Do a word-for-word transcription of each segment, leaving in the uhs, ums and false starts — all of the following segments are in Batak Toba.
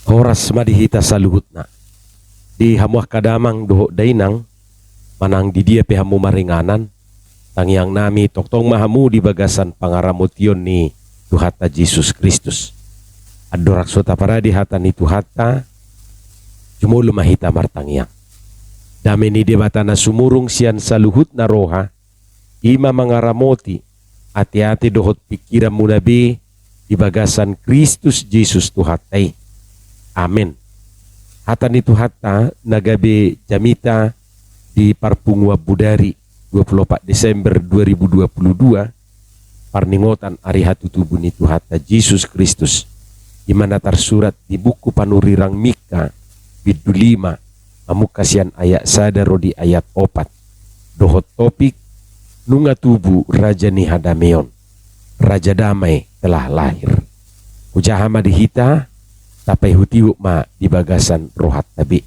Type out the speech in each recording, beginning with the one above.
Horas ma di hita saluhutna. Di hamu angka damang dohot dainang, manang di dia pe hamu maringanan, tangiang nami tongtong ma hamu di bagasan pangaramotion ni Tuhanta Jesus Kristus. Andorang so taparade hata ni Tuhanta, jumolo ma hita martangiang. Dame ni Debata na sumurung sian saluhutna roha, i ma mangaramoti ateate dohot pingkiranmuna be di bagasan Kristus Jesus Tuhanta i. Amen. Hata ni Tuhanta na gabe jamita di parpunguan bodari, dua puluh opat Desember dua ribu dua puluh dua, parningotan ari hatutubu ni Tuhanta Jesus Kristus, i ma na tarsurat di buku panurirang Mika, bindu lima, mamungka sian ayat sada ro di ayat opat, dohot topik: Nunga tubu Raja ni Hadameon, Raja Damai telah lahir. Hujaha ma di hita, tapaihutihut ma di bagasan rohanta be.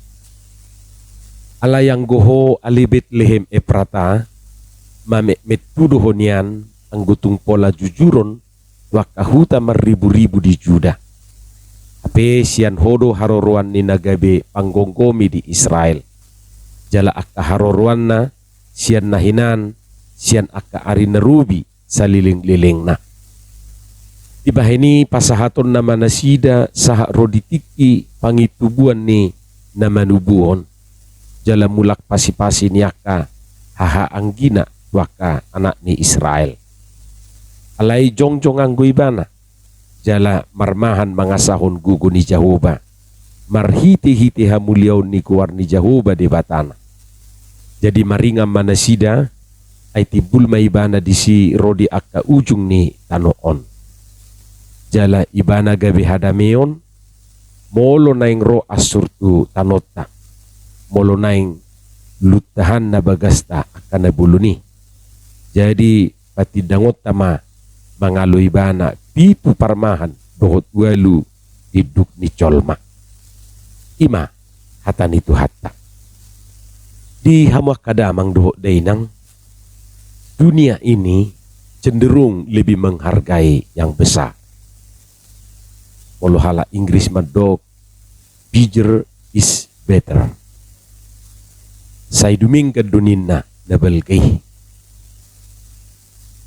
Alai anggo ho, ale Betlehem Eprata, mametmet tu do ho nian, anggo tung pola jujuron tu angka huta marriburibu di Juda. Hape sian ho do haroroan ni na gabe panggomgomi di Israel. Jala angka haroroanna sian na hinan, sian angka ari na robi salelenglelengna. Dibahen i pasahatonna ma nasida sahat ro di tingki pangintubuan ni na manubuhon, jala mulak pasipasi ni angka hahaanggina tu angka anak ni Israel. Alai jongjong anggo ibana, jala marmahan mangasahon gogo ni Jahowa, marhitehite hamuliaon ni goar ni Jahowa Debatana. Jadi maringan ma nasida, ai timbul ma ibana disi ro di angka ujung ni tano on. Jala ibana gabe hadameon, molo naeng ro ansur tu tanonta, molo naeng luntahan na bagasta angka na bolon i. Jadi patindangonta ma mangalo ibana pitu parmahan dohot ualu induk ni jolma. I ma hata ni Tuhanta. Di hamu angka damang dohot dainang, dunia ini cenderung lebih menghargai yang besar. Molo halak Inggris mandok, "Bigger is better." Sai dumenggan do ninna na balga i.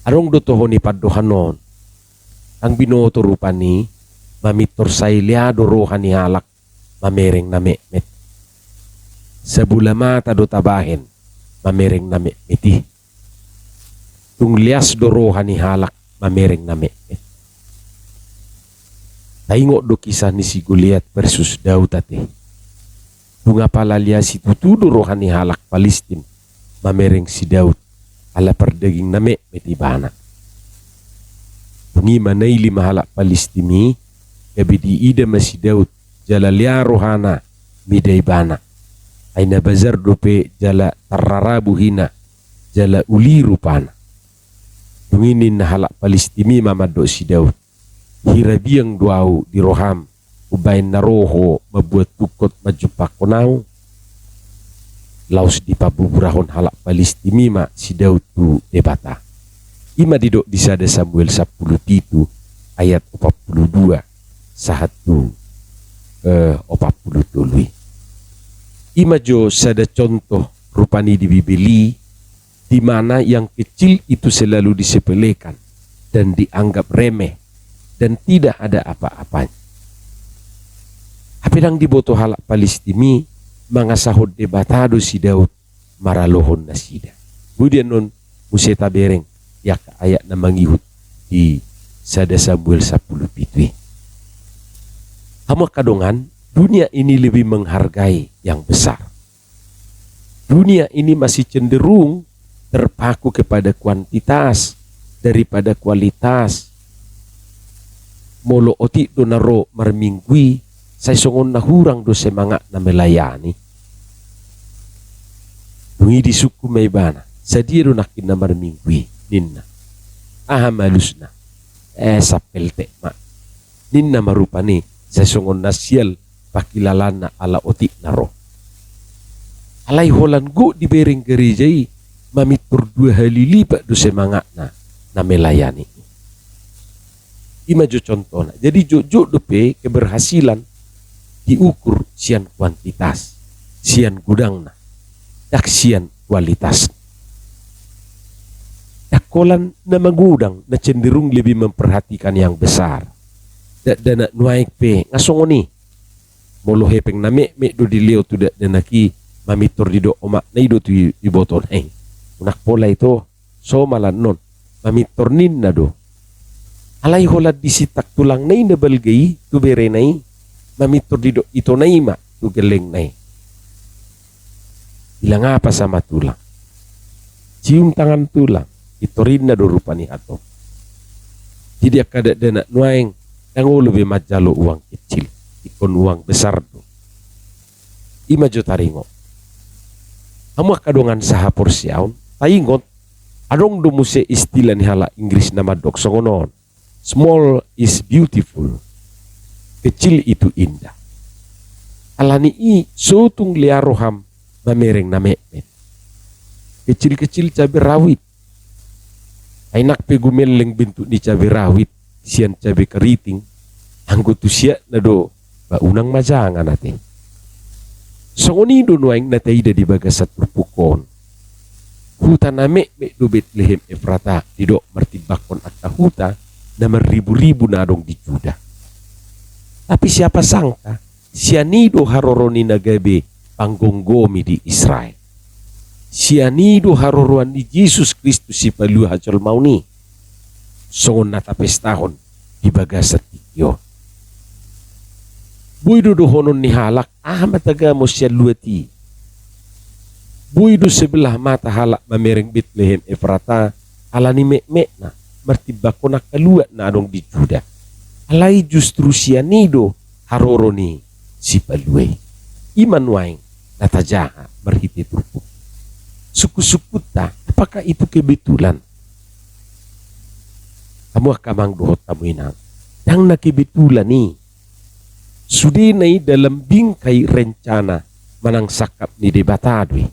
Adong do toho ni pandohan on. Ndang binoto rupani, mamintor sai lea do roha ni halak mamereng na metmet. Sabola mata do tabahen mamereng na metmet i. Tung lias do roha ni halak mamereng na metmet. Taingot do kisah ni si Goliat versus Daud ate. Tung apala lias i tutu do roha ni halak Palistim mamereng si Daud, ala pardaging na metmet ibana. Dung i manaili ma halak Palistim i, gabe diida ma si Daud, jala lea rohana mida ibana. Ai na bajar dope jala tarrarabu hina, jala uli rupana. Dung i ninna halak Palistim i ma mandok si Daud, "Hira biang do ahu di roham, umbaen na ro ho mambuat tungkot manjumpangkon ahu?" Laos dipabuburahon halak Palistim i ma si Daud tu Debata. I ma didok di sada Samuel sampulu pitu ayat opat pulu dua sahat tu, eh, opat pulu tolu i. I ma jo sada contoh rupani di Bibel i, di mana yang kecil itu selalu disepelekan dan dianggap remeh dan tidak ada apa-apanya. Hape ndang diboto halak Palistim i mangasahon Debata do si Daud maralohon nasida. Boi do annon muse tabereng di angka ayat na mangihut di sada Samuel sampulu pitu i. Hamu angka dongan, dunia ini lebih menghargai yang besar. Dunia ini masih cenderung terpaku kepada kuantitas daripada kualitas. Molo otik do na ro marminggu i, sai songon na hurang do semangatna melayani. Dung i disungkun ma ibana, "Sadia do nangkin na marminggu i?" ninna. "Aha ma alusna?" "Eh, sampeltek ma," ninna ma rupani, sai songon na sial pangkilalaanna ala otik na ro. Alai holan gok dibereng gareja i, mamintor dua hali lipat do semangatna na melayani. I ma jo contohna. Jadi jotjot dope keberhasilan diukur sian kuantitas, sian godangna, ndang sian kualitas. Ndang holan na magodang na cenderung lebih memperhatikan yang besar. Dakdanak nuaeng pe nga songon i. Molo hepeng na metmet do dilehon tu dakdanak i, mamintor didok omakna i do tu ibotona i. Unang pola ito, so malannon, mamintor ninna do. Alai holan disintak tulangna i na balga i tu berena i, mamintor didok itona i ma tu gellengna i. Bilang apa sama tulang? Cium tangan tulang, pintor ninna do rupani hatop. Jadi angka dakdanak nuaeng, ndang olo be manjalo uang kecil, ingkon uang besar do. I ma jo taringot. Hamu angka dongan sahaporseaon, taingot, adong do muse istilah ni halak Inggris na mandok songon on. Small is beautiful. Kecil itu indah. Alani i so tung lea roham mamereng na metmet. Kecil-kecil cabe rawit. Ai nang pe gumelleng bentuk ni cabe rawit sian cabe keriting, anggo tu siatna do, ba unang ma jangan ate. Songon i do nuaeng na taida di bagasan turpuk on. Huta na metmet do Betlehem Efrata, didok martimbangkon angka huta na marribu-ribu na adong di Juda. Tapi siapa sangka, sian i do haroro ni na gabe panggomgomi di Israel. Sian i do haroroan ni Jesus Kristus sipalua hajolmaon i. Songon na tapestahon di bagasan tingki on. Boi do dohonon ni halak, aha ma tagamo sian luat i. Boi do sebelah mata halak mamereng Betlehem Efrata, alani metmetna, martimbangkon angka luat na adong di Juda. Alai justru sian i do haroro ni sipalua i. I ma nuaeng na tajaha marhite turpuk. Sungkun-sungkunta, apakah itu kebetulan? Hamu angka amang dohot hamu inang, ndang na kebetulan i. Sudena i dalam bingkai rencana manang sangkap ni Debata do i.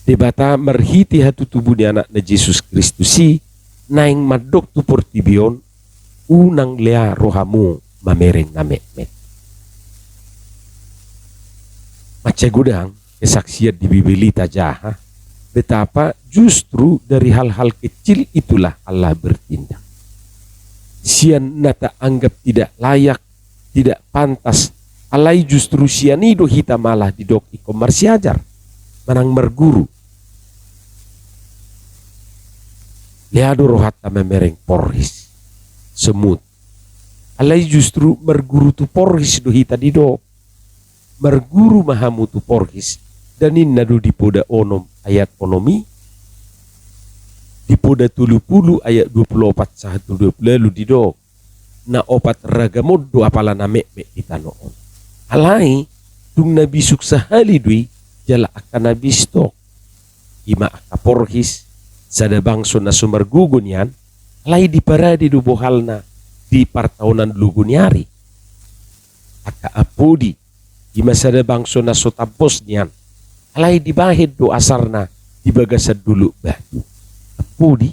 Debata marhite hatutubu ni Anakna Jesus Kristus i naeng mandok tu portibi on, unang lea rohamu mamereng na metmet. Mansai godang kesaksian di Bibel i tajaha, betapa justru dari hal-hal kecil itulah Allah bertindak. Sian na taanggap tidak layak, tidak pantas, alai justru sian i do hita malah didok ingkon marsiajar, manang marguru. Lea do rohanta mamereng porhis, semut. Alai justru marguru tu porhis do hita didok. Marguru ma hamu tu porhis, da ninna do di Poda onom ayat onom i, di Poda tolu pulu ayat dua pulu opat sahat tu dua pulu ualu didok, na opat ragam on do apala na metmet di tano on. Alai, dung na bisuk sahali do i, jala angka na bisuk. I ma angka porhis, sada bangso na so margogo nian, alai diparade do bohalna di partaonan logo ni ari. Angka ampudi, i ma sada bangso na so tambos nian, alai dibahen do asarna di bagasan dolok batu. Ampudi,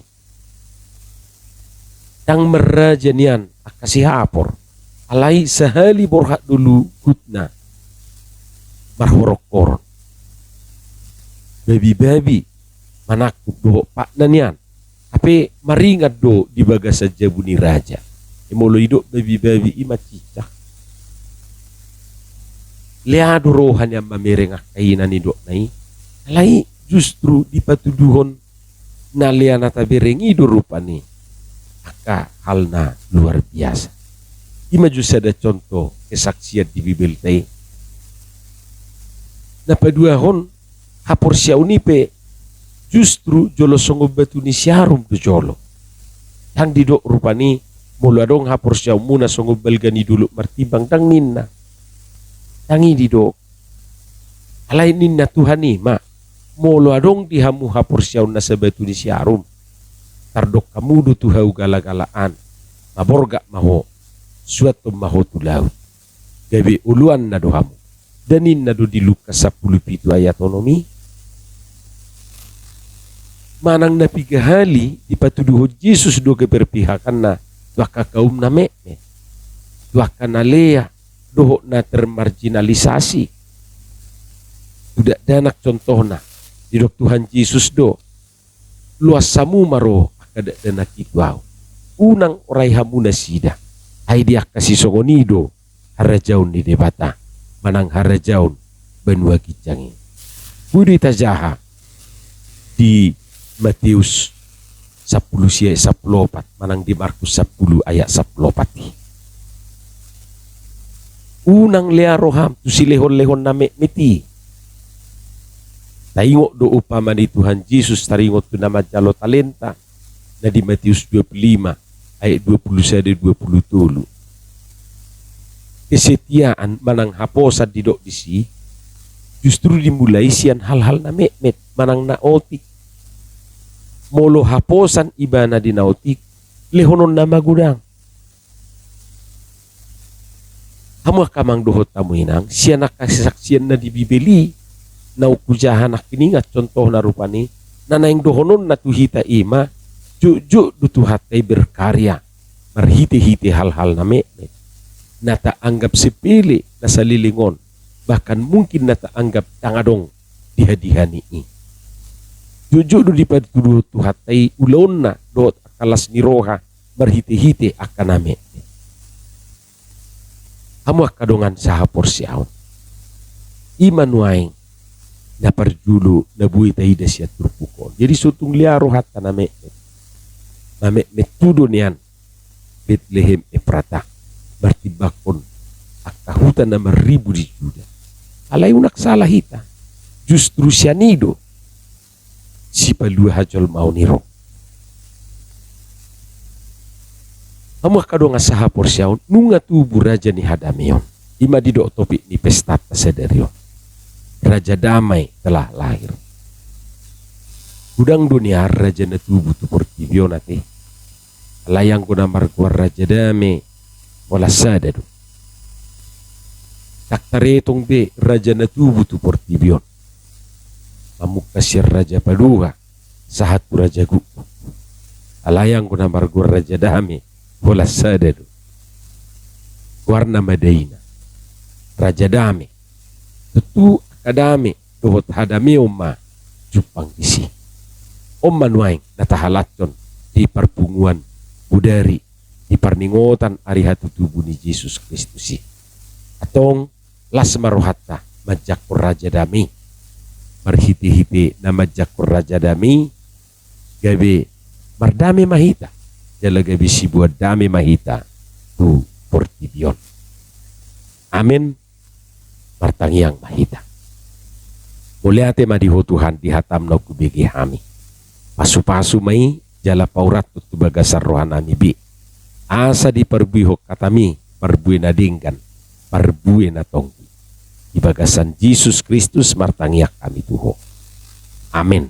ndang marraja nian angka sihapor, alai sahali borhat do luhutna marhorongkoron. Babi-babi manangkup dohot patna nian, hape maringan do di bagasan jabu ni raja. Molo didok babi-babi i mancicak. Lea do roha nian mamereng angka i na nidokna i. Alai justru dipatuduhon na lea na tabereng i do rupani angka hal na luar biasa. I ma jo sada contoh kesaksian di Bibelta i. Na paduahon, haporseaon i pe justru jolo songon batu ni siarum do jolo. Ndang didok rupani, molo adong haporseaonmuna songon balga ni dolok martimbang, ndang ninna. Ndang i didok. Alai ninna Tuhan i ma, molo adong di hamu haporseaon na sabatu ni siarum, tardok hamu do tu hau gala-galaan, maborgat ma ho, suanhon ma ho tu laut, gabe oloanna do hamu. Da ninna do di Lukas sampulu pitu ayat onom i. Manang na piga hali dipatuduhon Jesus do keberpihakanna tu angka kaum na metmet, tu angka na lea, dohot na termarginalisasi. Tu dakdanak contohna, didok Tuhan Jesus do, loas hamu ma ro angka dakdanak i tu ahu. Unang orai hamu nasida. Ai di angka sisongon i do harajaon ni Debata manang harajaon banua ginjang i. Boi do itajaha di Mateus sampulu sia sampulu opat manang di Markus sampulu ayat sampulu opat i. Unang lea roham tu silehonlehon na metmet i. Taingot do umpama ni Tuhan Jesus taringot tu na manjalo talenta na di Mateus dua pulu lima ayat dua pulu sada dua pulu tolu. Kesetiaan manang haposan didok disi justru dimulai sian hal-hal na metmet manang na otik. Molo haposan ibana di na otik, lehononna ma godang. Hamu angka amang dohot hamu inang, sian angka kesaksian na di Bibel i naung hujaha nangkiningan contohna rupani, na naeng dohononna tu hita i ma, jotjot do Tuhanta i berkarya marhitehite hal-hal na metmet, na taanggap sepele na saleleng on, bahkan mungkin na taanggap ndang adong di hadiha ni i. Jotjot do dipatuduhon Tuhanta i ulaonna dohot angka las ni roha marhitehite angka na metmet. Hamu angka dongan sahaporseaon, i ma nuaeng na parjolo na boi taida sian turpuk on. Jadi so tung lea rohanta na metmet, na metmet tu do nian Betlehem Efrata martimbangkon angka huta na marribu di Juda. Alai unang sala hita, justru sian i do sipalua hajolmaon i ro. Hamu angka dongan sahaporseaon, nunga tubu raja ni hadameon. I ma didok topik ni pestanta sadari on. Raja damai telah lahir. Godang do nian raja na tubu tu portibi on ate. Alai anggo na margoar Raja Dame, holan sada do. Ndang taretong be raja na tubu tu portibi on. Mamungka sian raja paduka sahat tu raja gukguk. Alai anggo na margoar Raja Dame, holan sada do. Goarna ma daina, Raja Dame. Tontu angka dame dohot hadameon ma jumpang disi. On ma nuaeng na tahalashon di parpunguan bodari di parningotan ari hatutubu ni Jesus Kristus i. Antong, las ma rohanta manjangkon Raja Dame i. Marhitehite na manjangkon Raja Dame i, gabe mardame ma hita, jala gabe siboan dame ma hita tu portibi on. Amen. Martangiang ma hita. Mauliate ma di Ho Tuhan di hataM naung hubege hami. Pasupasu ma i jala paurathon tu bagasan rohanami be, asa diparbuehon hataMi parbue na denggan, parbue na tonggi. Di bagasan Jesus Kristus martangiang hami tu Ho. Amen.